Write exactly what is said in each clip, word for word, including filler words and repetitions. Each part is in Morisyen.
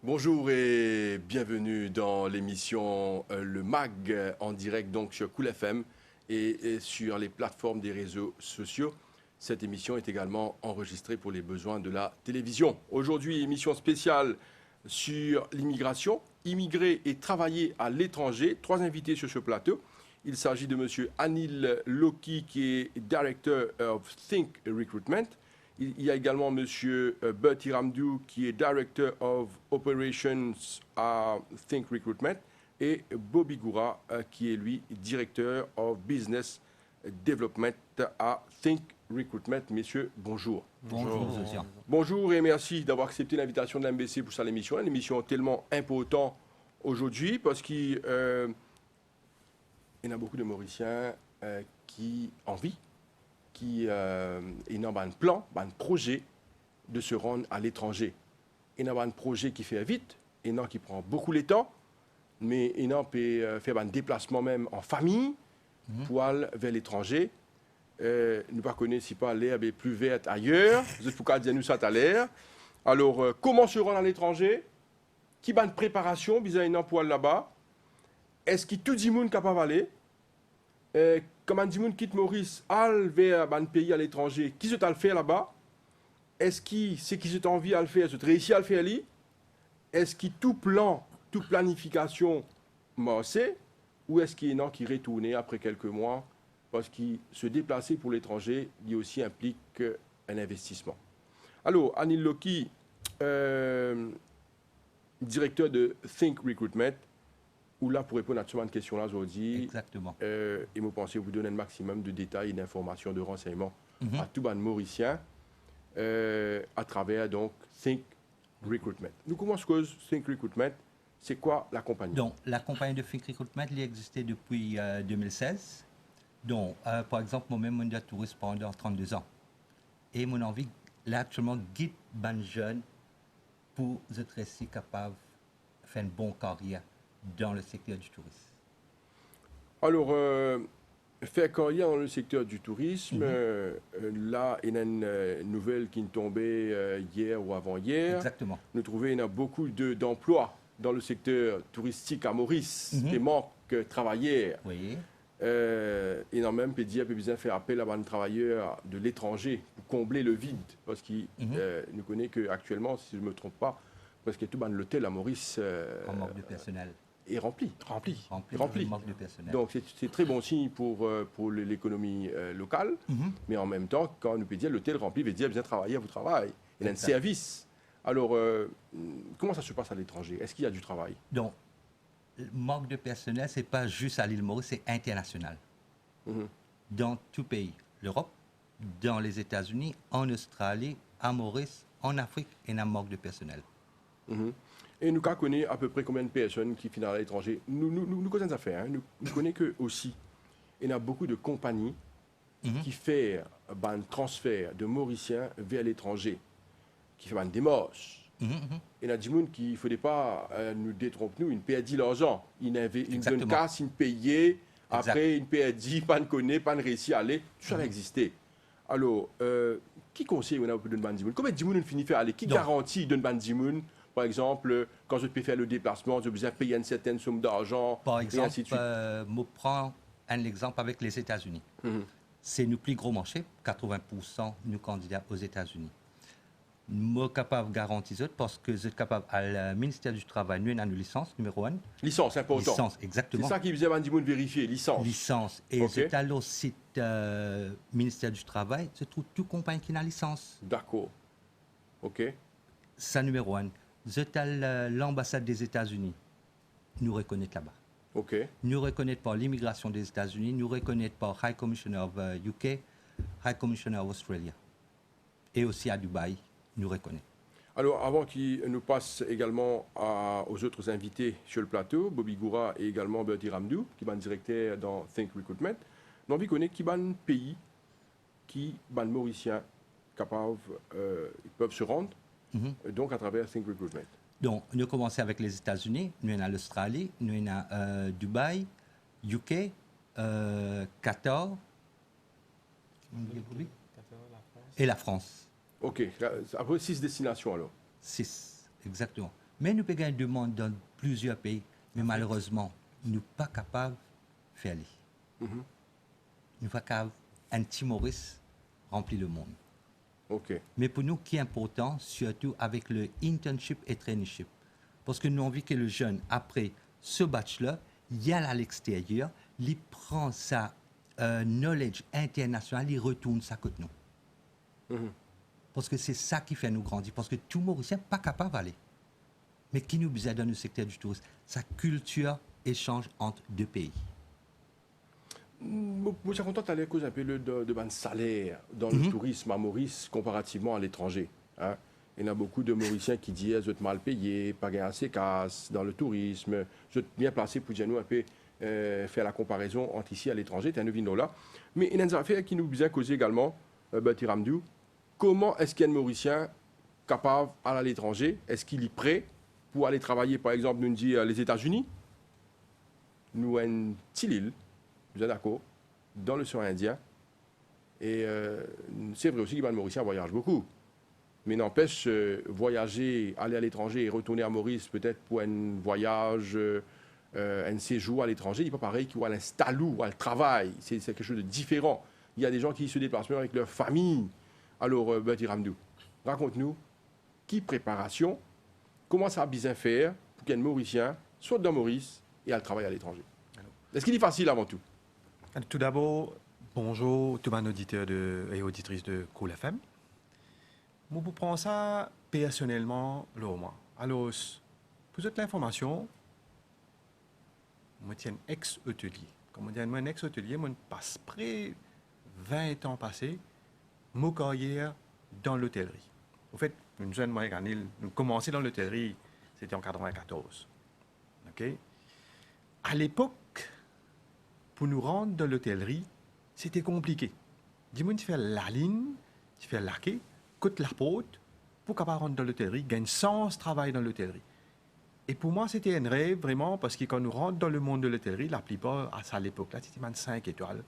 Bonjour et bienvenue dans l'émission, euh, Le Mag, euh, en direct donc sur Cool F M et, et sur les plateformes des réseaux sociaux. Cette émission est également enregistrée pour les besoins de la télévision. Aujourd'hui, émission spéciale sur l'immigration, immigrer et travailler à l'étranger. Trois invités sur ce plateau. Il s'agit de monsieur Anil Loki, qui est Director of Think Recruitment. Il, il y a également monsieur, euh, Bertie Ramdou, qui est Director of Operations à Think Recruitment, et Bobby Goura, euh, qui est lui Director of Business Development à Think Recruitment. Messieurs, bonjour. Bonjour, Sofian. Bonjour et merci d'avoir accepté l'invitation de l'M B C pour cette émission. Une émission tellement importante aujourd'hui parce que, euh, il y a beaucoup de Mauriciens, euh, qui ont envie, qui, euh, ont un plan, un projet de se rendre à l'étranger. Il y a un projet qui fait vite, il y en a qui prend beaucoup de temps, mais il y en a qui peut, euh, faire un déplacement même en famille pour aller vers l'étranger. Euh, nou pa kone si pa lerb est plus verte ailleurs, zot pou kapav dir nou sa taler. Alors, euh, comment se rendre à l'étranger? Ki bann preparasion bizin ena pou al laba? Eski tou dimoun kapav ale? Eh, kan bann dimoun kit Moris, al ver bann pei aletranze, ki zot al fer laba? Eski seki zot anvi al fer, zot reisi al fer li? Eski tou plan, tou planifikasion marse? Ou eski ena ki retourne apre kelke mwa? Parski se deplase pou letranze, li osi inplik, eh, enn investisman. Alor, Anil Loki, eh, direkter de Think Recruitment, ou la pou reponn a tou bann kestion la zordi. Exactement. Eh, e mo panse ou pou donn enn maximum de detay e d'informasion, de ransegnman a tou bann Morisien, eh, atraver, donk, Think Recruitment. Nou koumans koz Think Recruitment. Se kwa lakonpagni? Donk, lakonpagni de Think Recruitment, li existe depi, eh, de mil sez. Donk, eh, par exanp, mwa mem, mo inn touris pandan trannde zan. E mo anvi, la, aktielman, gid bann zenn pou zot reisi kapav fer enn bon karier dan le sekter di tourism. Alor, eh, fer karier dan le sekter di tourism, eh, eh, la, ena enn, eh, nouvel ki tonbe, eh, yer ou avan-yer. Exactement. Nou trouve ena boukou de, danplwa dan le sekter touristik a Moris, pe mank, eh, travayer. Oui. Eh, ena mem pe dir pe bizin fer apel a bann travayer de letranze pou konble le vid, parski, eh, nou kone ke aktielman, si je me trompe pas, preske tou bann lotel a Moris, eh, an mank de personel, e ranpli. Ranpli. Ranpli, ranpli. Mank de personel. Donk, se, se tre bon sign pou, eh, pou le, lekonomi, eh, lokal, me an mem tan, kan nou pe dir lotel ranpli, ve dir bizin travayer pou travay. Ena enn servis. Alor, eh, koman sa se pas a letranze? Eski ena di travay? Donk, mank de personel, se pa zis a Lil Moris, se internasional. Dan tou pei, Lerop, dan Lezetazini, an Ostrali, a Moris, an Afrik, ena mank de personel. E nou kapav kone apepre konbien personn ki finn al aletranze? Nou, nou, nou, nou koz enn zafer, hein. Nou, nou kone ke osi, ena boukou de konpagni ki fer bann transfer de Morisien ver letranze, ki fer bann demars. Ena dimoun ki, fode pa, eh, nou detronp nou, inn perdi larzan, inn inve-, inn donn kas, inn peye, apre inn perdi, pa'nn kone, pa'nn reisi ale, tousala existe. Alor, eh, ki konsey ou ena pou donn bann dimoun? Konbien dimoun inn fini fer ale? Ki garanti donn bann dimoun, par exanp, kan zot pe fer le deplasman, zot bizin pey enn sertenn som darzan, e ainsi de suite? Par exanp, eh, mo pran enn lexanp avek Lezetazini. Se nou pli gro marse, katrovin poursan nou kandida Ozetazini. Mo kapav garanti zot, parski zot kapav al, eh, Minister di Travay, nou ena nou lisans, nimero enn. Lisans, inportan. Lisans, exactement. Se sa ki bizin bann dimoun verifie, lisans. Lisans. E zot al lor sit, eh, Minister di Travay, zot trouv tou konpagni ki ena lisans. Dakor. Ok. Sa nimero enn. Zot al, eh, lanbasad Lezetazini. Nou rekonet laba. Ok. Nou rekonet par Limigrasion Lezetazini, nou rekonet par High Commissioner of, eh, U K, High Commissioner of Australia. E osi a Dubai, nou rekonet. Alor, avan ki nou pas egalman a, aux autres invités sur le plateau, Bobby Goura e egalman Bertie Ramdou, ki bann direkter dan Think Recruitment, nou anvi kone ki bann pei ki bann Morisien kapav, eh, ils peuvent se rendre, eh, donc à travers Think Recruitment. Donk, nou koumanse avek Lezetazini, nou ena Lostrali, nou ena, eh, Dubai, U K, eh, Qatar, Qatar, la France. E la Frans. Ok, la, apre sis destinasion alor. Sis, exactement. Me nou pe gagn demann dan plizier pei, me malerezman, nou pa kapav fer li. Nou pa kapav enn ti Moris ranpli lemond. Ok. Me pou nou ki inportan, sirtou avek le internship e traineeship. Parski nou anvi ke le zenn, apre so bachelor, li al alexterier, li pran sa, eh, knowledge internasional, li retourn sa kot nou. Parski se sa ki fer nou grandi. Parski tou Morisien pa kapav ale. Me ki nou bizin dan nou sekter di tourism, sa kiltir esanz ant de pei. Mo, mo ti kontan taler koz inpe le, de, de bann saler dan le tourism a Moris konparativman a letranze, hein. Ena boukou de Morisien ki dir zot mal peye, pa gagn ase kas dan le tourism. Zot bien plase pou dir nou inpe, eh, fer la konparezon ant isi a letranze, ler nou vinn lor la. Me ena enn zafer ki nou bizin koze egalman, eh, Bertie Ramdou, koman eski enn Morisien kapav al aletranze? Eski li pre pou ale travay, par exanp, nou dir, Lezetazini? Nou enn ti lil, nou dakor, dan Losean Indien. E, eh, se vre osi ki bann Morisien vwayaz boukou. Me nanpes, eh, vwayaze, ale aletranze e retourne a Moris, petet pou enn vwayaz, eh, eh, enn sezour aletranze, li pa parey ki ou al instal ou, ou al travay. Se, se kiksoz de diferan. Il y a des gens qui se déplacent même avec leur famille. Alor, eh, Bertie Ramdou, rakont nou, ki preparasion, kouma sa bizin fer pou ki enn Morisien sort dan Moris e al travay aletranze? Alor. Eski li fasil avan tou? Alor, toudabor, bonzour tou bann oditer de, e oditris de Cool F M. Mo pou pran sa personelman lor mwa. Alor, pou zot linformasion, mo ti enn ex-otelier. Kan mo dir enn, mo enn ex-otelier, mo pas pre vin an pase mo karyer dan lotelri. Anfet, nou zwenn mwa ek Anil, nou koumanse dan lotelri, sete an katrevin-katorz. Ok? Alepok, pou nou rant dan lotelri, sete konplike. Dimoun ti fer lalinn, ti fer lake, kot laport, pou kapav rant dan lotelri, gagn sans travay dan lotelri. E pou mwa, sete enn rev, vreman, parski kan nou rant dan lemond de lotelri, laplipar, a sa lepok la, ti ti bann sink etwal.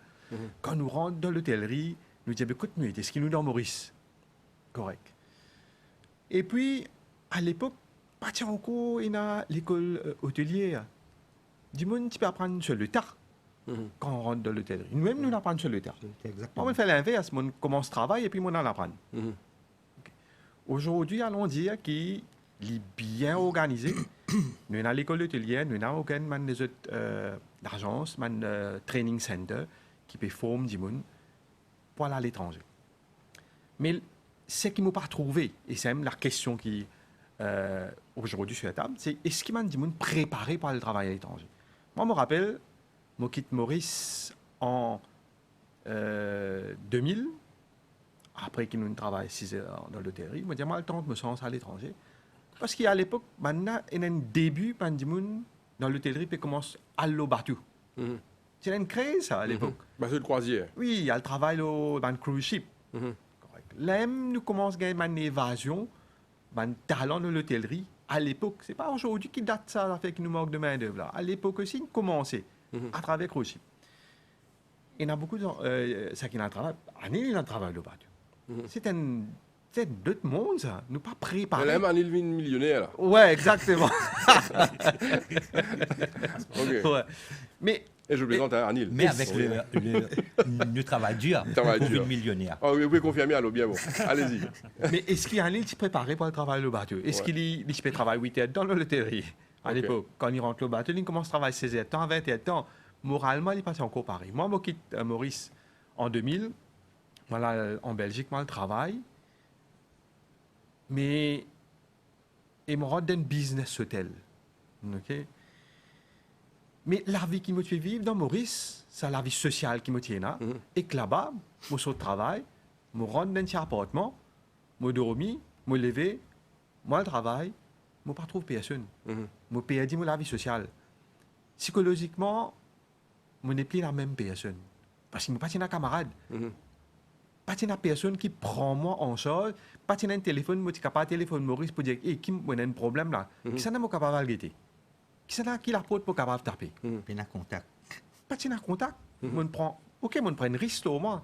Kan nou rant dan lotelri, nou dir, "Be kot nou ete? Eski nou dan Moris?" Korek. Epi, alepok, pa ti ankor ena lekol, eh, otelier. Dimoun ti pe aprann sir leta kan rant dan lotelri. Noumem, nou aprann sir leta. Sir leta, exakteman. Mwa, mo fer linvers, mo koumans travay epi mo al aprann. Ok. Ozordi, alon dir ki li bien organize. Nou ena lekol otelier, nou ena okenn bann lezot, eh, lazans, bann, eh, training center ki pe form dimoun pou al aletranze. Me seki mo pa trouve, e se mem lakestion ki, eh, ozordi sir latab, se eski bann dimoun prepare pou al travay aletranze? Mwa, mo rapel, mo kit Moris an, eh, de mil, apre ki nou travay sizer dan lotelri, mo dir, "Mo al tant mo sans aletranze." Parski alepok, bann la, ena enn debi, bann dimoun dan lotelri pe koumans al lor bato. Ti ena enn krez sa, alepok. Bato de krwazier. Wi, al travay lor bann cruise ship. Korek. Lamem nou koumans gagn bann evazion, bann talan dan lotelri, alepok. Se pa ozordi ki dat sa, zafer ki nou mank de mindev la. Alepok osi, nou koumanse atraver cruise ship. Ena boukou de, eh, seki ena travay, Anil ena travay lor bato. Se enn, se enn lot mond sa, nou pa prepare. E la mem Anil vinn milioner la. Wi, exakteman. Ok. Wi. Me, e mo plezant, hein, Anil. Me avek le, le, nou travay dir pou vinn milioner. Ah wi, ou pe konfirme, alor, bien bon. Allez-y. Me eski Anil ti prepare pou al travay lor bato? Eski li, li ti pe travay wit er detan dan lotelri? Alepok, kan li rant lor bato, li koumans travay sez er detan, vin er detan. Moralman, li pa ti ankor pare. Mwa, mo kit, eh, Moris an de mil, mo al an Belzik, mo al travay. Me, e mo rant dan enn biznes otel. Ok? Me lavi ki mo ti pe viv dan Moris, sa lavi sosial ki mo ti ena, ek laba, mo sort travay, mo rant dan enn ti apartman, mo dormi, mo leve, mo al travay, mo pa trouv personn. Mo perdi mo lavi sosial. Psikolozikman, mo nepli lamem personn. Parski mo pa ti ena kamarad. Pa ti ena personn ki pran mwa an sarz, pa ti ena enn telefonn, mo ti kapav telefonn Moris pou dir, "Ey, ki, mo ena enn problem la. Kisannla mo kapav al gete? Kisannla, ki laport mo kapav tape?" Pena kontak. Pa ti ena kontak. Mo pran, ok, mo pran enn risk lor mwa.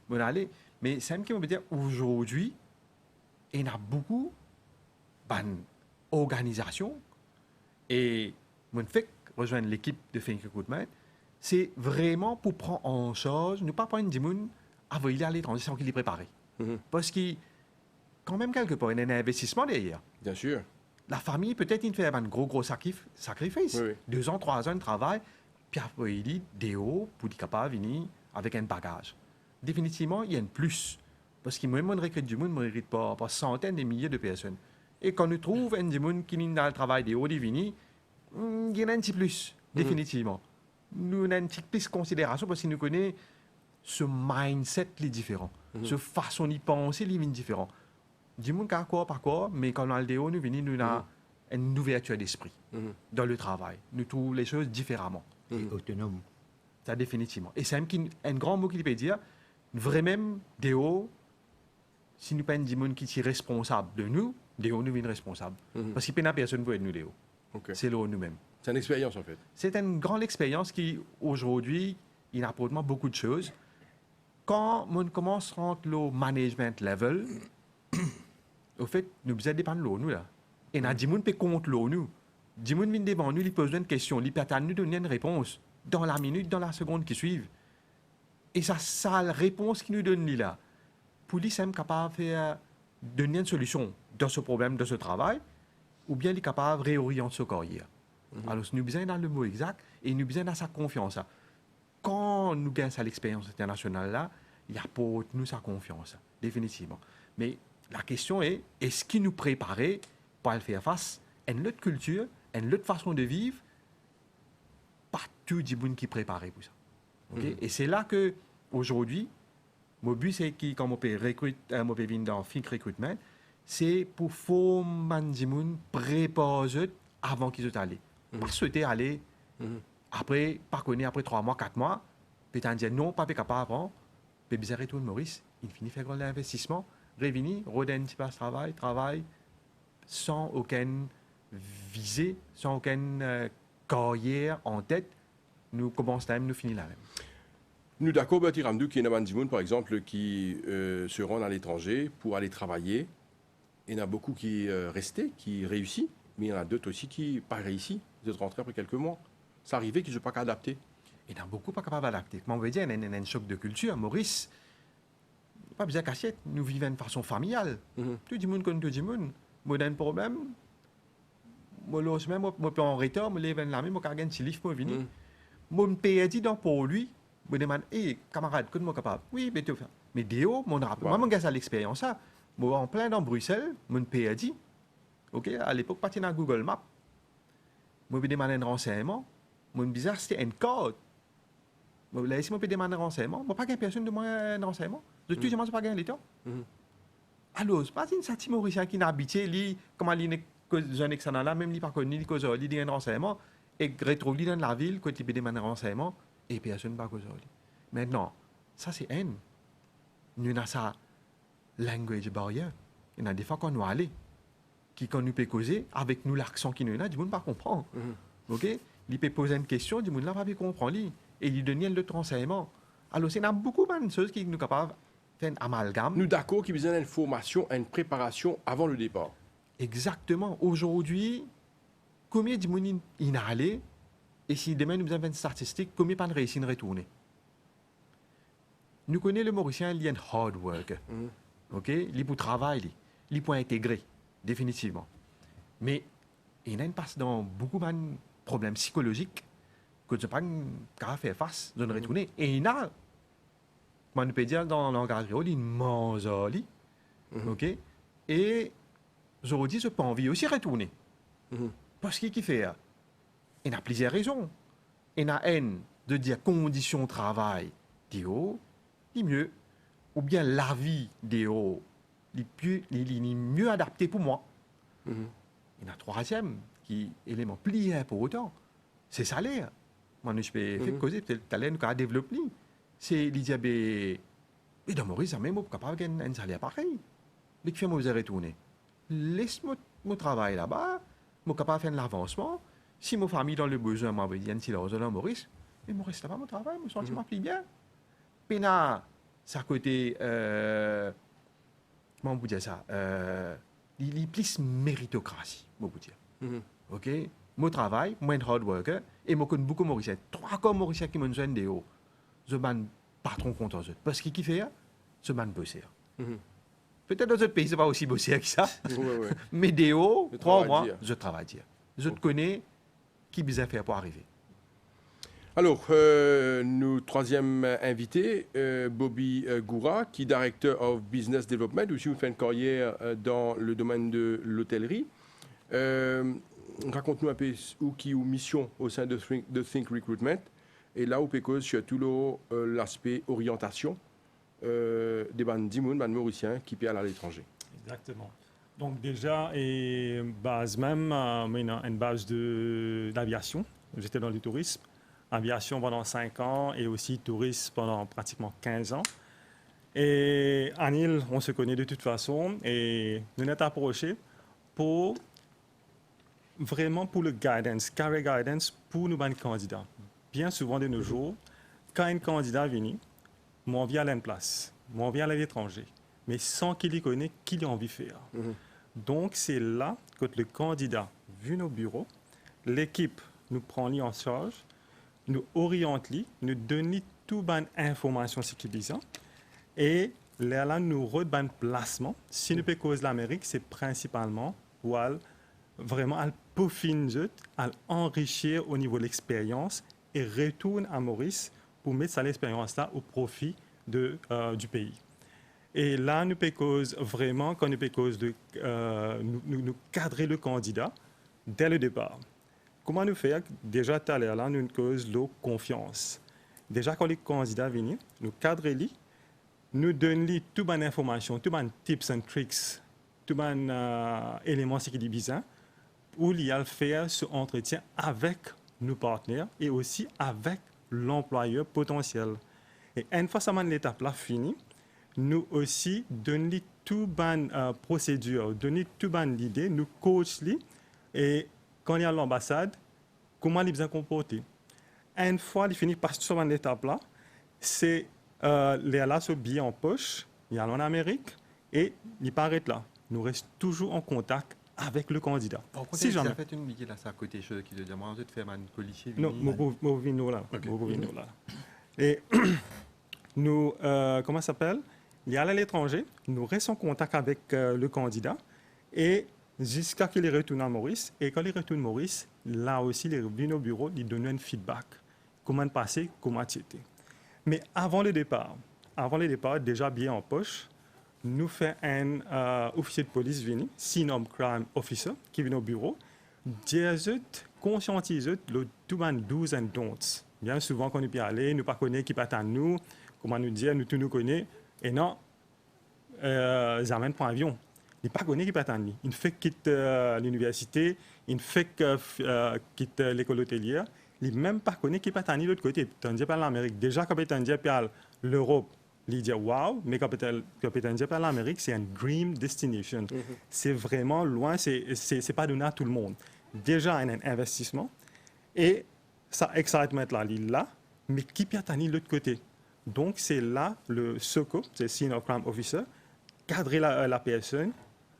Mo ale. Me samem ki mo pe dir, ozordi, ena boukou bann organizasion, e mo'nn fek rezwenn lekip de Think Recruitment, se vreman pou pran an sarz, nou pa pran enn dimoun, avoy li aletranze san ki li prepare. Mhm. Parski, kanmem, kelkepar, ena enn investisman deryer. Bien sir. Lafami, petet, inn fer bann gro, gro sakrif-, sakrifis. Wi, wi. De zan, trwa zan travay, pi avoy li deor pou li kapav vini avek enn bagaz. Definitivman, li enn plis. Parski mwa, mo'nn rekrit dimoun, mo'nn rekrit par, par santenn de milie de personn. E kan nou trouv enn dimoun ki inn al travay deor, li vini, hmm, li ena enn ti plis, mhm, definitivman. Nou ena enn ti plis konsiderasion parski nou kone so mindset li diferan, mhm, so fason li panse li vinn diferan. Dimoun kapav krwar pa krwar, me kan nou al deor, nou vini, nou ena, mhm, enn ouvertir lespri, mhm, dan le travay. Nou trouv le soz diferaman. Mhm. Otonom. Sa definitivman. E samem ki enn gran mo ki li pe dir, vremem deor, si nou pa enn dimoun ki ti responsab de nou, deor nou vinn responsab. Mhm. Parski pena personn pou ed nou deor. Ok. Se lor noumem. C'est une expérience, en fait. Se enn gran lexperyans ki, azordi, inn aport mwa boukou de soz. Kan mo'nn koumans rant lor management level, anfet, nou bizin depann lor nou la. Ena, mhm, dimoun pe kont lor nou. Dimoun vinn devan nou, li poz nou enn kestion, li pe atann nou donn li enn repons dan laminit, dan lasegond ki swiv. E sa, sa repons ki nou donn li la, pou li samem kapav fer, donn li enn solision dan so problem, dan so travay, oubien li kapav reoriant so karyer. Mhm. Alor, nou bizin ena lemo exak e nou bizin ena sa konfians la. Kan nou gagn sa lexperyans internasional la, li aport nou sa konfians la, definitivman. Me lakestion e, eski nou prepare pou al fer fas enn lot kiltir, enn lot fason de viv? Pa tou dimoun ki prepare pou sa. Ok? Mhm. E se la ke, azordi, mo bi se ki, kan mo pe rekrit, eh, mo pe vinn dan Think Recruitment, se pou form bann dimoun, prepar zot avan ki zot ale. Mhm. Pa swete ale, mhm, apre, pa kone, apre trwa mwa, kat mwa, pe tann dir, "Non, pa pe kapav, an, pe bizin retourn Moris, inn fini fer gran linvestisman, revini, rod enn ti plas travay, travay, san okenn vize, san okenn, eh, karyer antet, nou koumans lamem, nou fini lamem." Nou dakor, Bertie Ramdou, ki ena bann dimoun, par exanp, ki, eh, se rann aletranze pou ale travay. Ena boukou ki, eh, reste, ki reisi, me ena dot osi ki pa reisi, zot rantre apre kelke mwa. Sa arive ki zot pa kapav adapte. Ena boukou pa kapav adapte. Kouma mo pe dir, ena, ena, ena enn sok de kiltir. Moris, pa bizin kasiet, nou viv enn fason familial. Mhm. Tou dimoun konn tou dimoun. Mo ena enn problem, mo lor simin, mo, mo pe anretar, mo lev enn lame, mo kapav gagn ti lif, mo vini. Mhm. Mo'nn perdi dan Porlwi, mo demann, "Eh, kamarad, kot mo kapav?" "Wi, be to fer." Me deor, mo'nn rapel, mwa, mo'nn gagn sa lexperyans la. Mo anplin dan Brisel, mo'nn perdi. Ok, alepok pa ti ena Google Map. Mo pe demann enn ransegnman, mo'nn bizin aste enn kart. Mo, la, si mo pe demann ransegnman, mo pa gagn personn donn mwa enn ransegnman. Zot tou dir mwa zot pa gagn letan. Mhm. Alor, imazinn sa ti Morisien ki inn abitie, li, kouma li nek-, koz, zwenn ek sa nana, mem li pa konn li, li koz ar li, li gagn ransegnman, e retrouv li dan lavil kot li pe demann ransegnman, e personn pa koz ar li. Aster, sa se enn. Nou ena sa language barrier. Ena defwa kan nou ale, ki kan nou pe koze, avek nou laksan ki nou ena, dimoun pa konpran. Mhm. Ok? Li pe poz enn kestion, dimoun la pa pe konpran li, e li donn li enn lot ransegnman. Alor, ena boukou bann soz ki nou kapav fer enn amalgam. Nou dakor ki bizin enn formasion, enn preparasion avan le depar. Exakteman. Azordi, konbien dimoun inn, inn ale, e si demin nou bizin fer enn statistik, konbien pa'nn reisi retourne? Nou kone le Morisien, li enn hard worker. Mhm. Ok? Li pou travay, li. Li pou integre, definitivman. Me ena inn pas dan boukou bann problem psikolozik, kot zot pa'nn kapav fer fas, zot inn, mhm, retourne. E ena, kouma nou pe dir dan langaz kreol, inn manz ar li. Mhm. Ok? E zordi, zot pa anvi osi retourne. Mhm. Parski kifer? Ena plizier rezon. Ena enn, de dir kondision travay deor, li mie, oubien lavi deor, li pli, li, li, li mie adapte pou mwa. Mhm. Ena trwaziem, ki eleman pli inportan, se saler. Mwa, nou ti pe fek, mhm, koze, petet taler nou kapav devlop li. Se li dir, be, be dan Moris, zame mo pou kapav gagn enn saler parey. Be kifer mo bizin retourne? Les mo, mo travay laba, mo kapav fer enn lavansman. Si mo fami dan lebezwin, mo avoy enn ti larzan dan Moris, me mo res laba, mo travay, mo santi, mhm, mwa pli bien. Pena sa kote, eh, kouma mo pou dir sa, eh, li, li plis meritokrasi, mo pou dir. Mhm. Ok? Mo travay, mo enn hard worker, e mo konn boukou Morisien. Trwa kar Morisien ki mo'nn zwenn deor, zot bann patron kontan zot. Parski ki fer? Zot bann boser. Mhm. Petet dan zot pei, zot pa osi boser ki sa. Wi, wi. Me deor, krwar mwa, zot travay dir. Zot kone ki bizin fer pou arive. Alor, euh, nou trwaziem invite, euh, Bobby, euh, Goura, ki Director of Business Development, osi ou fer enn karyer, euh, dan le domenn de lotelri. Euh, rakont nou inpe ou ki ou mision o sein de Think, de Think Recruitment, e la ou pe koz sirtou lor, euh, laspe oryantasion, euh, de bann dimoun, bann Morisien ki pe al aletranze. Exactement. Donc déjà, e baz mem, euh, mo ena enn baz de, d'aviation. J'étais dans le tourisme. Aviation pendant cinq ans et aussi tourisme pendant pratiquement quinze ans. Et Anil, on se connaît de toute façon et nous nous sommes approchés pour vraiment pour le guidance, career guidance pour nou bann kandida. Bien souvent de nos jours, kan enn kandida vini, mo anvi al enn plas, mo anvi al aletranze, me san ki li kone ki li anvi fer. Mhm. Donk, se la kot le kandida vinn o biro, lekip nou pran li an sarz, nou oryant li, nou donn li tou bann informasion seki bizin, e lerla nou rod bann plasman. Si nou pe koz Lamerik, se prinsipalman pou al vreman al pofinn zot, al anrisir o nivo lexperyans e retourn a Moris pou met sa lexperyans la o profi de, euh, du pei. E la, nou pe koz vreman, kan nou pe koz de, euh, nou, nou, nou kadre le kandida dès le départ. Kouma nou fer? Deza taler la, nou koz lor konfians. Deza, kan le kandida vini, nou kadre li, nou donn li tou bann informasion, tou bann tips and tricks, tou bann, euh, eleman seki li bizin pou li al fer so antretien avek nou partner e osi avek lanplwayer potansiel. E enn fwa sa bann letap la fini, nou osi donn li tou bann, euh, prosedir, donn li tou bann lide, nou coach li, e kan li al lanbasad, kouma li bizin konporte. Enn fwa li fini pas tou sa bann letap la, se, euh, lerla so biye an pos, li al an Amerik e li pa aret la. Nou res touzour an kontak avek le kandida. Si zame. An fet, enn bigel a sa kote soz ki to dir, mwa, zot fer bann kolisi. Non, vini, mo pou, mo pou vinn la. Ok. Mo pou vinn la. E nou, euh, kouma sa apel? Li al aletranze, nou res an kontak avek, euh, le kandida e ziska ki li retourn a Moris, e kan li retourn Moris, la osi li vinn o biro, li donn nou enn feedback. Kouma pase, kouma ti ete. Me avan le depar, avan le depar, deza biye an pos, nou fer enn, euh, ofisie de polis vini, Scene of Crime Officer, ki vinn o biro, dir zot, konsiantiz zot lor tou bann do's and don'ts. Bien souvan, kan nou pe ale, nou pa kone ki pe atann nou, kouma nou dir, nou tou nou kone, ena, euh, zame pran avion. Li pa kone ki pe atann li. Inn fek kit, euh, liniversite, inn fek, euh, f-, euh, kit, euh, lekol otelier. Li mem pa kone ki pe atann li lot kote. Tann dir pe al Lamerik. Deza, kan pe tann dir pe al Lerop, li dir, "Wow," me kan pe tann, kan pe tann dir pe al Lamerik, se enn dream destination. Mhm. Se vreman lwin, se, se, se pa done a tou lemonn. Deza, enn, enn investisman. E sa excitement la, li la, me ki pe atann li lot kote? Donk, se la, le SOCO, se Scene of Crime Officer, kadre la, euh, lapersonn,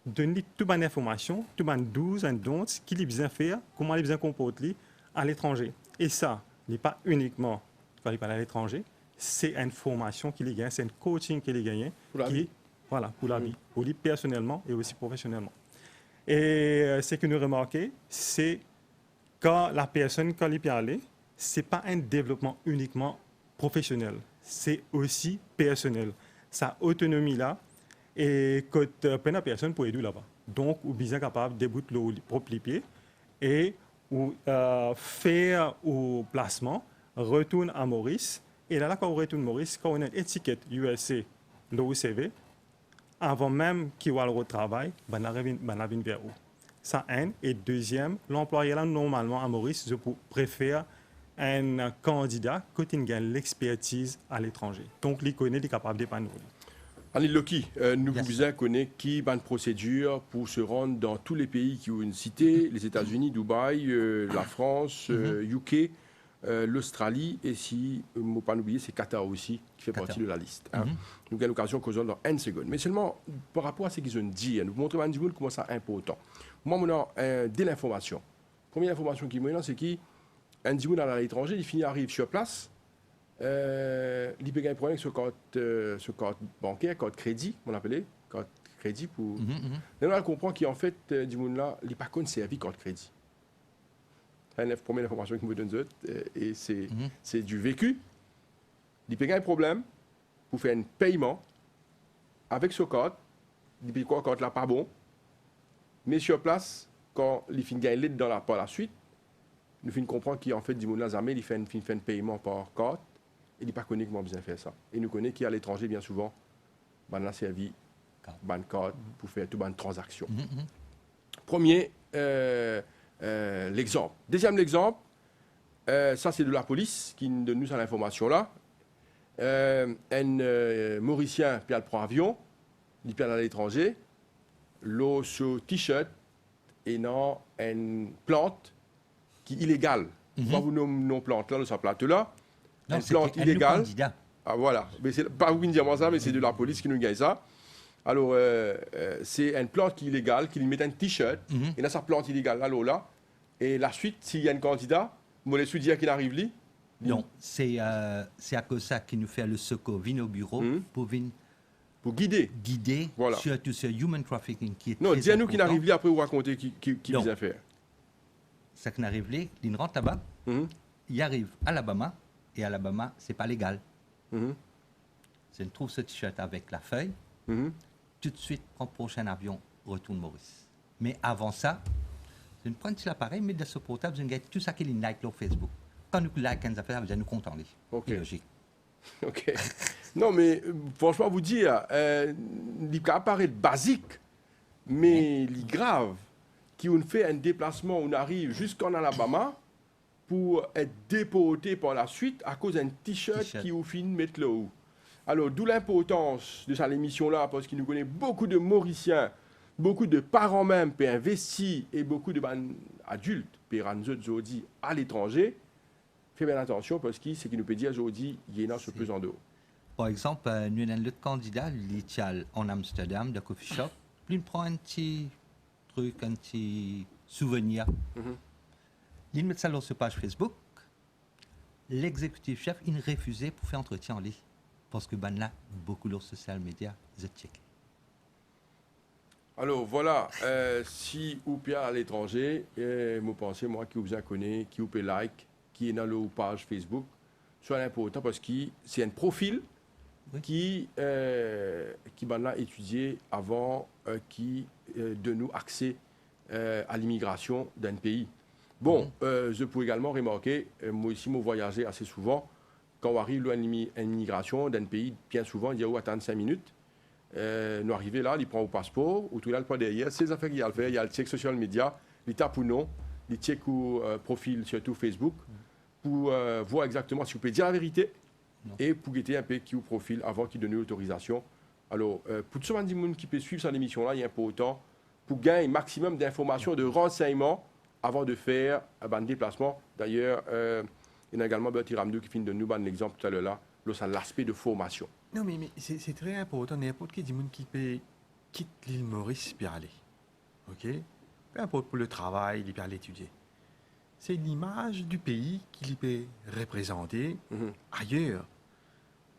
donn li tou bann informasion, tou bann do's and don'ts, ki li bizin fer, kouma li bizin konport li aletranze. E sa, li pa inikman kan li pe al aletranze, se enn formasion ki li gagn, se enn coaching ki li gagn, pou lavi. Ki, vwala, pou lavi, pou li personelman e osi profesionelman. E, euh, seki nou remarke, se kan lapersonn, kan li pe ale, se pa enn devlopman inikman profesionel, se osi personel. Sa otonomi la, e kot, euh, pena personn pou ed ou laba. Donk, ou bizin kapav debout lor ou li-, prop lipie e ou, euh, fer ou plasman, retourn a Moris, e lerla kan ou retourn Moris, kan ou ena enn etiket U S A lor ou C V, avan mem ki ou al rod travay, bannla revinn, bannla vinn ver ou. Sa enn, e deziem, lanplwayer la, normalman, a Moris, zot pou prefer enn kandida kot inn gagn lexpertiz aletranze. Donk, li kone, li kapav depann ou. Anil Loki, euh, nou pou bizin kone ki bann prosedir pou se rann dan tou le pei ki ou'nn site, Lezetazini, Dubai, euh, Lafrans, euh, U K. euh, Lostrali, e si, euh, mo pa oubliye, se Qatar osi, ki fer parti de la lis, hein. Nou gagn lokazion koz dan enn segonn. Me selman, par rapor a seki zot dir, nou pou montre bann dimoun kouma sa inportan. Mwa, mo ena, euh, de linformasion. Premie linformasion ki mo ena, se ki enn dimoun al aletranze, li fini ariv sir plas, euh, li pe gagn problem ek so kart, euh, so kart banker, kart kredi, mo apele, kart kredi pou... Me nou al konpran ki, anfet, euh, dimoun la, li pa konn servi kart kredi. Sa enn premie linformasion ki mo donn zot, euh, e se, se du vécu. Li pe gagn problem pou fer enn peyman avek so kart, li pe krwar kart la pa bon, me sir plas, kan li finn gagn led dan la, par laswit, nou finn konpran ki, anfet, dimoun la zame li finn, finn fer enn peyman par kart, e li pa kone kouma bizin fer sa. E nou kone ki aletranze, bien souvan, bann la servi bann kart pou fer tou bann tranzaksion. Premie, euh, euh, lexanp. Deziem lexanp, euh, sa se de lapolis ki donn nou sa linformasion la. Euh, enn, euh, Morisien pe al pran avion, li pe al aletranze, lor so t-shirt ena enn plant ki ilegal. Mo pa pou nom, nom plant la, lor sa plato la. Enn plant ilegal. Ah, vwala. Me se pa ou ki dir mwa sa, me se de lapolis ki donn mwa sa. Alor, euh, euh, se enn plant ki ilegal, ki li met enn t-shirt, ena sa plant ilegal la lor la. E laswit, si li enn kandida, mo les ou dir ki inn ariv li. Non, se, euh, se akoz sa ki nou fer le secours vinn o biro pou vinn pou gide. Gide, sirtou sir human trafficking ki... Non, dir nou ki inn ariv li, apre ou rakonte ki, ki, ki bizin fer. Seki inn ariv li, li inn rant laba, li ariv Alabama, e Alabama, se pa legal. Si inn trouv so t-shirt avek lafey, toutswit pran prosin avion, retourn Moris. Me avan sa, zot inn pran ti laparey, met dan so portab, zot inn gagn tou seki li inn like lor Facebook. Kan nou like enn zafer, sa vedir nou kontan li. Ok. Li lozik. Ok. Non, me, euh, fransman, pou dir, euh, li kapav paret bazik, me li grav ki ou'nn fer enn deplasman, ou'nn ariv ziska an Alabama, pou et deporte par laswit akoz enn t-shirt ki ou finn met lor ou. Alor, d'où l'importance de sa lemision la, parski nou kone boukou de Morisien, boukou de paran mem pe investi e boukou de bann adilt pe rann zot zordi aletranze. Fer bien atansion parski seki nou pe dir zordi, li ena so pez andor. Par exanp, euh, nou ena enn lot kandida, li ti al an Amsterdam, dan coffee shop, li pran enn ti trik, enn ti souvenir. Li met sa lor so paz Facebook. Lexekitif sef inn refize pou fer antretien ar li, parski bann la boukou lor social media, zot tcheke. Alor, vwala, euh, si ou pe al aletranze, euh, mo panse, mwa, ki ou bizin kone, ki ou pe like, ki ena lor paz Facebook, sa inportan parski se enn profil ki, euh, ki bann la etidie avan, euh, ki, euh, donn ou akse, euh, a limigrasion dan enn pei. Bon, euh, zot pou egalman remarke, euh, mwa osi mo vwayaze ase souvan, kan ou ariv lor enn imi-, enn imigrasion dan enn pei, bien souvan, dir ou atann sink minit. Euh, nou arive la, li pran ou paspor, ou trouv la, li pran deryer, sel zafer ki li al fer, li al chek social media, li tap ou nom, li chek ou, euh, profil, sirtou Facebook, pou, euh, vwar exakteman si ou pe dir laverite e pou gete enpe ki ou profil avan ki donn ou lotorizasion. Alor, euh, pou tou sa bann dimoun ki pe swiv sa lemision la, li inportan pou gagn maximum d'informasion, de ransegnman avan de fer, euh, bann deplasman. Dayer, euh, ena egalman Bertie Ramdou ki finn donn nou bann lexanp toutalor la, lor sa laspe de formasion. Non, me, me se, se tre inportan, ninport ki dimoun ki pe kit Lil Moris pe ale. Ok? Pe inport pou letravay, li pe al etidie. Se limaz di pei ki li pe reprezante ayer.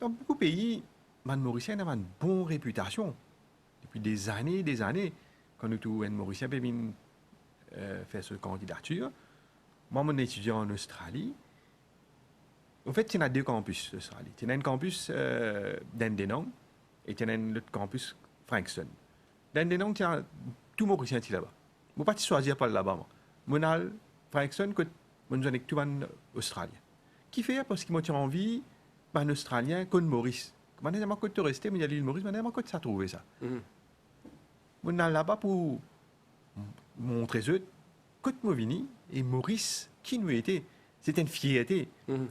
Dan boukou pei, bann Morisien ena bann bon repitasion. Depi dezane, dezane, kan nou trouv enn Morisien pe vinn, euh, fer so kandidatir, mwa, mo'nn etidian an Ostrali. Anfet, ti ena de kanpis Ostrali. Ti ena enn kanpis, euh, Dandenong e ti ena enn lot kanpis Frankston. Dandenong, ti ena tou Morisien ti laba. Mo pa ti swazir pou al laba, mwa. Mo'nn al Frankston, kot mo'nn zwenn ek tou bann Ostralien. Kifer? Parski mo ti anvi bann Ostralien konn Moris. Bann la dir mwa, kot to reste? Mo dir, Lil Moris. Bann la dir mwa, kot sa trouve sa? Mo'nn al laba pou m-, montre zot kot mo vini e Moris, ki nou ete. Se enn fierte.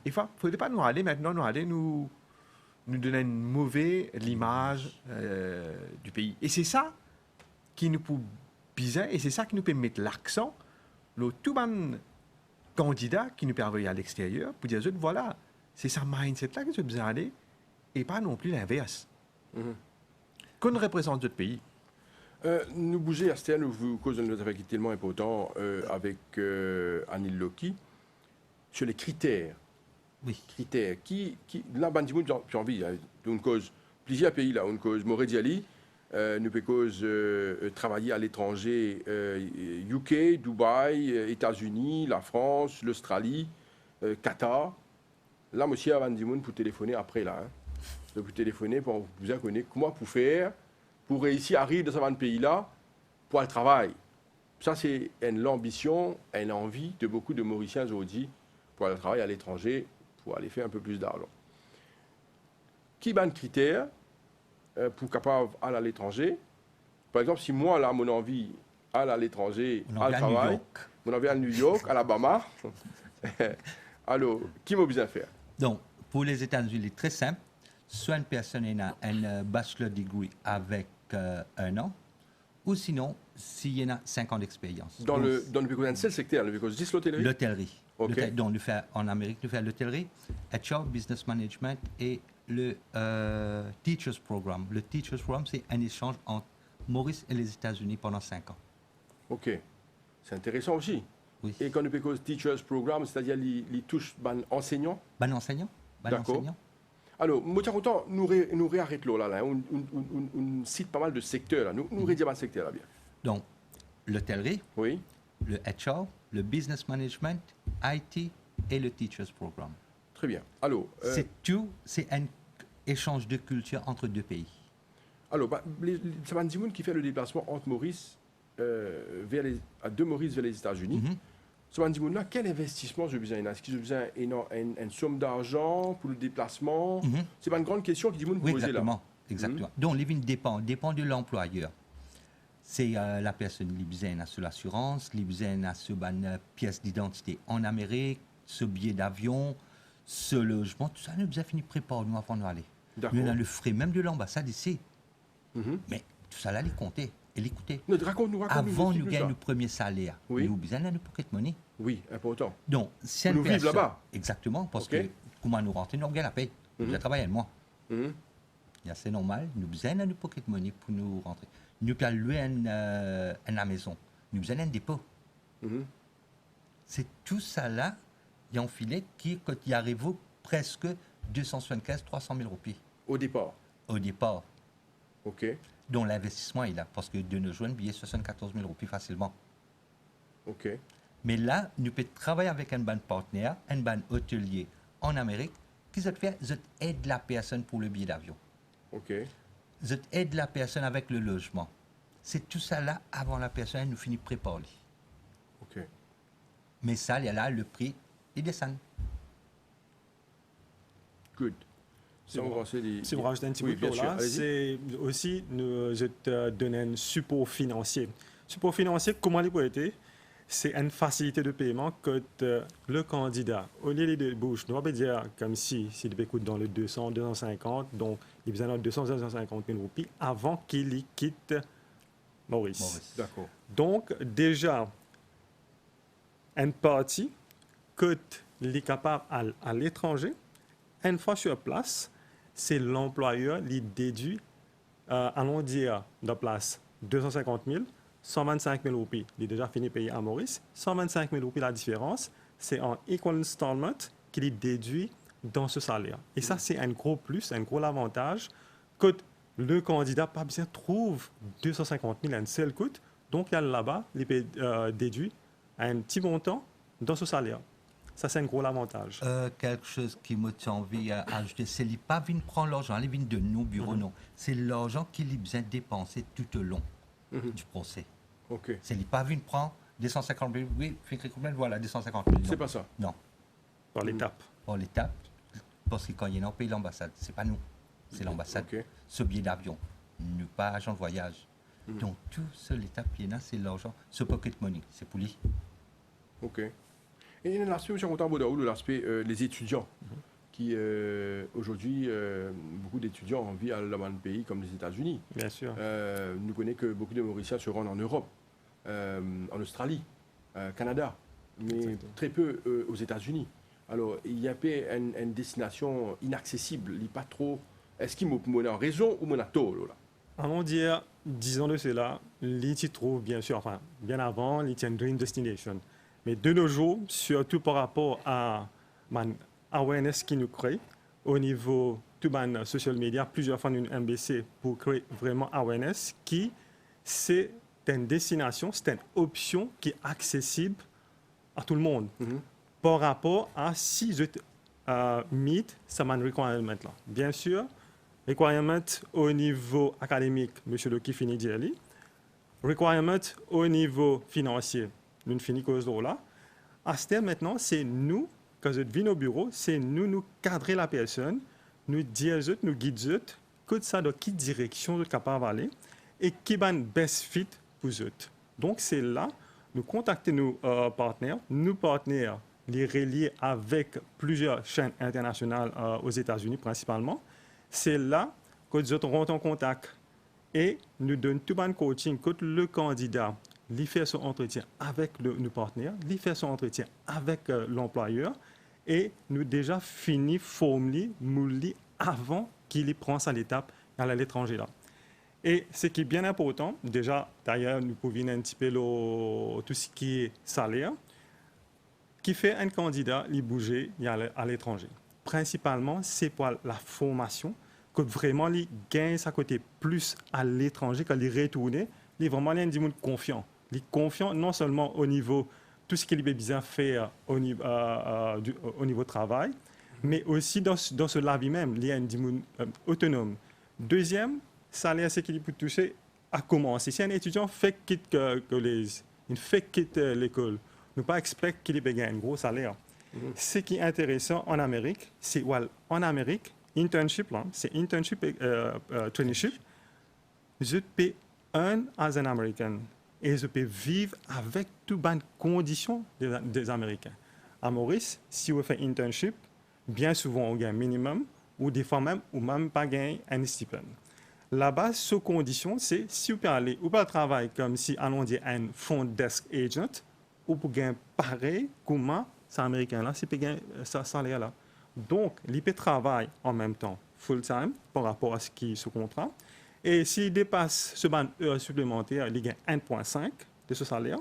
E fa-, fode pa nou ale, aster nou ale, nou, nou donn enn move limaz, euh, di pei. E se sa ki nou pou bizin, e se sa ki nou pe met laksan lor tou bann kandida ki nou pe avoy aleksteryer pou dir zot, vwala, se sa mindset la ki zot bizin ale, e pa non pli linvers. Mhm. Kot reprezant zot pei. Euh, nou bouze, aster nou pou koz enn lot zafer ki telman inportan, euh, avek, euh, Anil Loki, sur les critères. Wi. Kriter ki, ki, la, bann dimoun, ti anvi, hein, nou koz plizier pei la, nou koz, mo redir li, euh, nou pe koz, euh, euh, travayer à l'étranger, euh, U K, Dubaï, euh, États-Unis, la France, l'Australie, euh, Qatar. La, mo sir bann dimoun pou telefone apre la, hein. Zot pou telefone pou bizin kone kouma pou fer pou reisi ariv dan sa bann pei la pou al travay. Sa, se enn lanbision, enn anvi de boukou de Morisien zordi pou al travay aletranze, pou ale fer enn pe plis larzan. Ki bann kriter, euh, pou kapav al aletranze? Par exanp, si mwa la, mo anvi al aletranze, al travay, mo anvi al New York, Alabama, alor, ki mo bizin fer? Donk, pou Lezetazini, li tre sinp. Swa enn personn ena enn, euh, bachelor degree avek, euh, enn an, ou sinon, si ena sink an dexperyans. Dan le, dan, nou pe koz enn sel sekter, nou pe koz zis lotelri? Lotelri. Ok. Lotel-, donk, nou fer, an Amerik, nou fer lotelri, H R, business management e le, euh, teachers program. Le teachers program, se enn esanz ant Moris e Lezetazini pandan sink an. Ok. Se interesan osi. Wi. E kan nou pe koz teachers program, setadir li, li tous bann ansegnan? Bann ansegnan. Bann ansegnan. Dakor. Alor, mo ti a kontan nou re-, nou rearet lor la, la, hein. Ou, ou, ou, ou, ou sit pa mal de sekter la. Nou, nou redir bann sekter la bien. Donk, lotelri, wi, le H R, le business management, I T e le teachers program. Tre bien. Alor, euh, se tou, se enn esanz de kiltir ant de pei. Alor, ba, le, le, sa bann dimoun ki fer le deplasman ant Moris, euh, ver le, a, de Moris ver Lezetazini. Mhm. So bann dimoun la, kel investisman zot bizin ena? Eski zot bizin ena enn, enn som larzan pou le deplasman? Mhm. Se bann gran kestion ki dimoun poze la. Wi, exakteman, exakteman. Mhm. Donk, li vinn depann, depann de lanplwayer. Se, euh, lapersonn, li bizin ena so lasirans, li bizin ena so bann, euh, pies didantite an Amerik, so biye davion, so lozman, tou sa nou bizin fini prepar nou avan nou ale. Dakor. Nou ena le fre mem de lanbasad isi. Mhm. Me tou sa la, li konte e li koute. Non, rakont nou, rakont nou. Avan nou gagn nou premie saler, wi, nou bizin ena nou pocket money. Wi, inportan. Donk, si enn personn... Pou nou viv laba. Exakteman, parski, ok, kouma nou rantre, nou gagn lapey. Nou, mhm, bizin travay enn mwa. Mhm. Li ase normal, nou bizin ena nou pocket money pou nou rantre. Nou pe al lwe enn, euh, enn lamezon. Nou bizin ena enn depo. Mhm. Se tou sa la, li anfile ki, kot li ariv preske de san swasannkinz, trwa san mil roupi. O depar? O depar. Ok. Donk, linvestisman li la, parski de nos jours, enn biye swasannkatorz mil roupi fasilman. Ok. Me la, nou pe travay avek enn bann partner, enn bann otelie an Amerik, ki zot fer, zot ed lapersonn pou le biye davion. Ok. Zot ed lapersonn avek le lozman. Se tou sa la, avan lapersonn, nou fini prepar li. Ok. Me sa, li la, le pri, li desann. Good. Si mo razout enn ti bout lor la, se osi nou, zot, euh, donn enn sipor finansie. Sipor finansie, kouma li pou ete? Se enn fasilite de peyman kot, euh, le kandida, olie li debouz, nou pa pe dir koumsi, si li pe kout dan le de san, de san sinkant, donk li bizin de san, de san sinkant mil roupi avan ki li kit Moris. Moris. Dakor. Donk, deza, enn parti kot li kapav al aletranze, enn fwa sir plas, se lanplwayer li dedwi, euh, alon dir, dan plas de san sinkant mil, san vennsink mil roupi, li deza fini peye a Moris, san vennsink mil roupi, ladiferans, se an equal installment ki li dedwi dan so saler. E sa, se enn gro plis, enn gro lavantaz, kot le kandida pa bizin trouv de san sinkant mil enn sel kout, donk li al laba, li pe, euh, dedwi enn ti montan dan so saler. Sa, se enn gro lavantaz. Euh, kiksoz ki mo ti anvi, euh, azoute, se li pa vinn pran larzan, li vinn donn nou biro, non. Se larzan ki li bizin depanse toutolong di prose. Ok. Se li pa vinn pran de san sinkant mil, wi, finn kit koumsa, vwala, de san sinkant mil, non. Se pa sa. Non. Par letap. Par letap, parski kan li ena, ou pey lanbasad, se pa nou, se lanbasad. Ok. So biye davion, nou pa azan de vwayaz. Donk, tou so letap li ena, se larzan, so pocket money, se pou li. Ok. E ena laspe, mo ti kontan abord ar ou, laspe, euh, les étudiants, ki, euh, aujourd'hui, euh, beaucoup d'étudiants anvi al dan bann pei kom Lezetazini. Bien sûr. Euh, nou kone ke beaucoup de Mauriciens se rendent en Europe, euh, en Australie, euh, Canada, mais très peu, euh, aux États-Unis. Alors, il y a un peu une, une destination inaccessible. Il n'est pas trop. Est-ce que moi, moi, j'ai raison ou moi, j'ai tort, là? Alon dir, dizan de sela, li ti trouv, bien sir, anfin, bien avan, li ti enn dream destination. Me de no zour, sirtou par rapor a bann awareness ki nou kree, o nivo tou bann social media, plizier fwa nou enn bese pou kree vreman awareness ki se enn destinasion, se enn opsion ki aksesib a tou lemonn, par rapor a si zot, euh, meet sa bann requirement la. Bien sir, requirement o nivo akademik, Misie Loki fini dir li. Requirement o nivo finansie, nou fini koz lor la. Aster, aster, se nou, kan zot vinn o biro, se nou, nou kadre lapersonn, nou dir zot, nou gid zot, kot sa, dan ki direksion zot kapav ale, e ki bann best fit pou zot. Donk, se la, nou kontakte nou, euh, partner. Nou partner, li relie avek plizier chaîne internasional, euh, Ozetazini prinsipalman. Se la, kot zot rant an kontak e nou donn tou bann coaching kot le kandida, li fer so antretien avek le, nou partner, li fer so antretien avek, euh, lanplwayer, e nou deza fini form li, moul li avan ki li pran sa letap al aletranze la. E seki bien inportan, deza, dayer, nou pou vinn enn tipe lor tou seki saler, ki fer enn kandida, li bouze, li al aletranze. Prinsipalman, se pou laformasion, kot vreman li gagn sa kote plis aletranze, kan li retourne, li vreman li enn dimoun konfian. Li konfian non selman o nivo tou seki li pe bizin fer o ni-, euh, euh, di-, o nivo travay, me osi dan s-, dan so lavi mem, li enn dimoun, euh, otonom. Deziem, saler seki li pou touse, a koumanse. Si enn etidian fek kit, euh, kolez, li fek kit, euh, lekol, nou pa expect ki li pe gagn enn gro saler. Seki interesan an Amerik, se ou al an Amerik, internship la, se internship, euh, euh, traineeship, zot pe earn as an American e zot pe viv avek tou bann kondision de, de Ameriken. A Moris, si ou fer internship, bien souvan ou gagn minimum, ou defwa mem, ou mem pa gagn enn stipend. Laba, so kondision, se si ou pe ale, ou pe al travay koumsi, alon dir, enn front desk agent, ou pou gagn parey kouma sa Ameriken la, si pe gagn, euh, sa saler la. Donk, li pe travay an mem tan full time par rapor a seki so kontra. E si li depas so bann er siplemanter, li gagn enn pwin sink de so saler.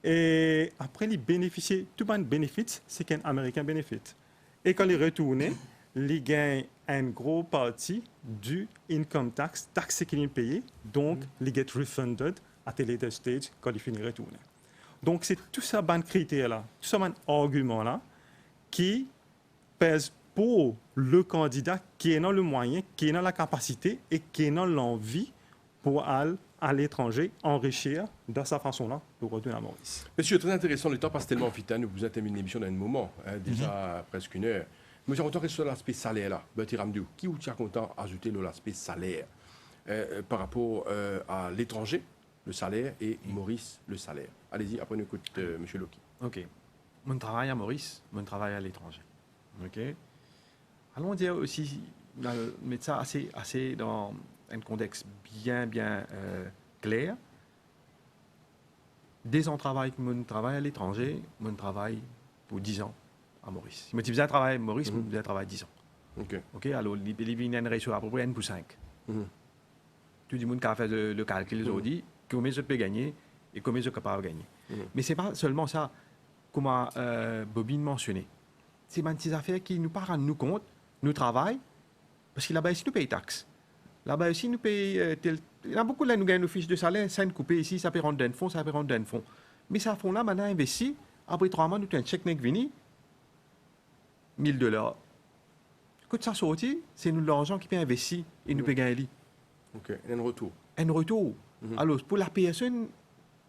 E apre, li benefisie tou bann benefits, seki enn Ameriken benefit. E kan li retourne, li gagn enn gro parti di income tax, tax seki li peye, donk li get refunded at a later stage kan li fini retourne. Donk, se tou sa bann kriter la, tou sa bann argiman la ki pez pou le kandida ki ena le mwayin, ki ena lakapasite e ki ena lanvi pou al aletranze, anrisir dan sa fason la, pou retourn a Moris. Misie, tre interesan, letan pas telman vit, hein, nou bizin terminn lemision dan enn moman, hein, deza preske enn er. Mo ti kontan res lor laspe saler la. Bertiram Diou, ki ou ti a kontan azoute lor laspe saler, euh, par rapor, euh, a letranze, le saler, e Moris, le saler? Alezi, apre nou ekout, euh, Misie Loki. Ok. Mo'nn travay a Moris, mo'nn travay aletranze. Ok? Alon dir osi, nou al met sa ase, ase dan enn kontex bien, bien, euh, kler. Dezan travay ki mo'nn travay aletranze, mo'nn travay pou dizan a Moris. Si mo ti bizin travay Moris, mo'nn bizin travay dizan. Ok. Ok, alor, li, li vinn enn resio apepre enn pou sink. Tou dimoun kapav fer le, le kalkil zordi, konbien zot pe gagne e konbien zot kapav gagne. Me se pa selman sa, kouma, euh, Bobine mansione. Se bann ti zafer ki nou pa rann nou kont, nou travay, parski laba isi nou pey tax. Laba isi nou pey, euh, tel, ena boukou la nou gagn nou fis de saler, sa inn koupe isi, sa pe rant dan enn fon, sa pe rant dan enn fon. Me sa fon la, bann la investi, apre trwa mwa nou trouv enn sek nek vini, mil dolar. Kot sa sorti? Se nou larzan ki pe investi e nou pe gagn li. Ok, enn retour. Enn retour. Alor, pou lapersonn,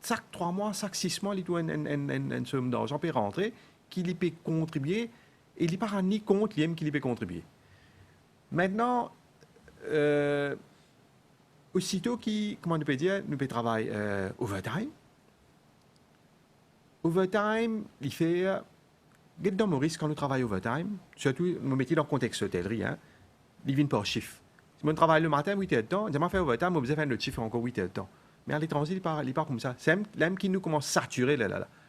sak trwa mwa, sak sis mwa, li trouv enn, enn, enn, enn, enn som larzan pe rantre, ki li pe kontribie, e li pa rann li kont limem ki li pe kontribie. Aster, euh, osito ki, kouma nou pe dir, nou pe travay, euh, overtime. Overtime, li fer, get dan Moris, kan nou travay overtime, sirtou nou met li dan kontex lotelri, hein, li vinn par sif. Si mo'nn travay lematin wit er detan, dir mo fer overtime, mo bizin fer enn lot sif ankor wit er detan. Me aletranze, li pa, li pa koumsa. Se mem, la mem ki nou koumans satire lerla la.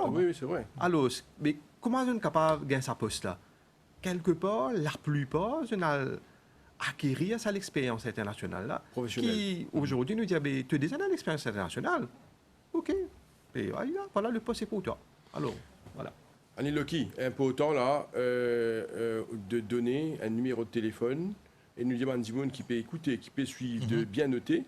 Dakor. Wi, wi, se vre. Alor, s-, me kouma zot inn kapav gagn sa pos la? Kelkepar, laplipar, zot inn al akerir sa lexperyans internasional la, Profesionel. Ki, ozordi, nou dir, "Be, to deza ena lexperyans internasional. Ok. E, ah, ya, vwala, le pos se pou twa." Alor, vwala. Annie Locky, inportan la, euh, euh, de donn enn nimero de telefonn, e nou demann dimoun ki pe ekoute, ki pe swiv, de bien note.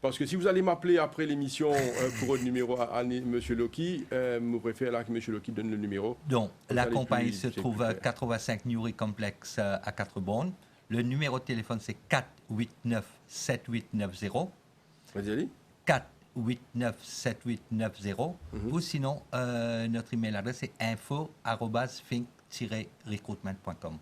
Parce que si vous allez m'appeler après l'émission, euh, pour un numéro à, à ni-, Monsieur Locky, euh, mo prefer la ki Monsieur Locky donn le nimero. Donc, la compagnie se trouve à quatre-vingt-cinq Newry Complex, euh, à Quatre-Bornes. Le numéro de téléphone, c'est quatre huit neuf sept huit neuf zéro. Vas-y, allez. Quatre huit neuf sept huit neuf zéro. Ou sinon, euh, notre email adresse, c'est info arobase fink tiret recruitment point com.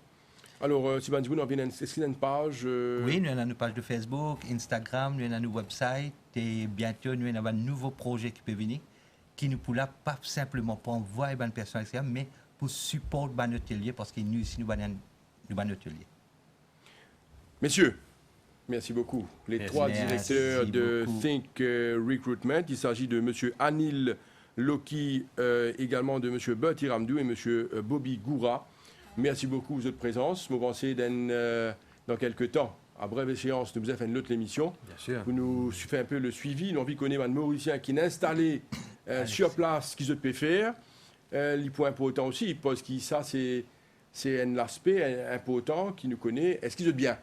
Alor, euh, si bann dimoun anvi, eski ena enn paz, euh? Wi, nou ena nou paz de Facebook, Instagram, nou ena nou website, e biento nou ena bann nouvo proze ki pe vini, ki nou pou la pa sinpleman pou anvway bann personn, et cetera, me pou siport bann otelie, parski nou isi, nou bann, nou bann otelie. Mesie, Merci beaucoup. Les trois directeurs de Think euh, Recruitment, il s'agit de monsieur Anil Loki, euh, également de monsieur Bertie Ramdou et monsieur euh, Bobby Goura. Merci beaucoup pour votre présence. Mo panse dan, euh, dan kek tan, a brev eseans, nou bizin fer enn lot lemision pou nou fer enpe le suivi. Nou anvi kone bann Morisien ki'nn instale euh, sur place, ki zot pe fer. Euh, li pou inportan osi, parski sa se, se enn laspe in-, inportan ki nou kone. Eski zot bien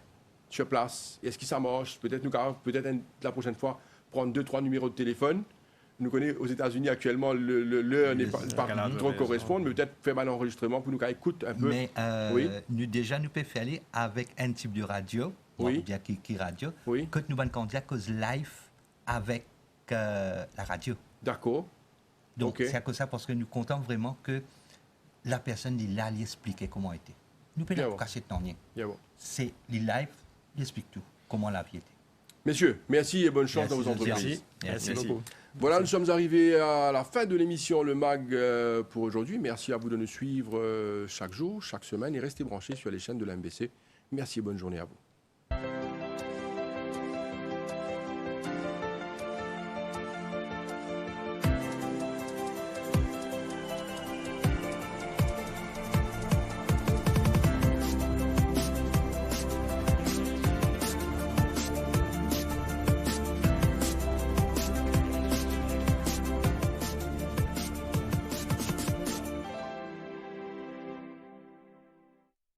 sur place? Eski sa mars? Petet nou kapav, petet enn, la prosenn fwa, pran de, trwa nimero de telefonn. Nou kone Ozetazini aktielman, le, le, ler n'est pas, pas trop correspond, mais peut-être faire un enregistrement pour nous écouter un peu. Mais euh, nous déjà, nous pouvons faire avec un type de radio, ou bien qui, qui radio, que nous bann kandida koz live avec euh, la radio. D'accord. Donc, c'est à cause de ça, parce que nous comptons vraiment que la personne, li la, li explike kouma ete. Nou pena pou kasiet nanye. Se li live, li explik tou, kouma lavi ete. Messieurs, merci et bonne chance dans vos entreprises. Merci. Merci beaucoup. Voilà, nous sommes arrivés à la fin de l'émission Le Mag euh, pour aujourd'hui. Merci à vous de nous suivre euh, chaque jour, chaque semaine et restez branchés sur les chaînes de la M B C. Merci et bonne journée à vous.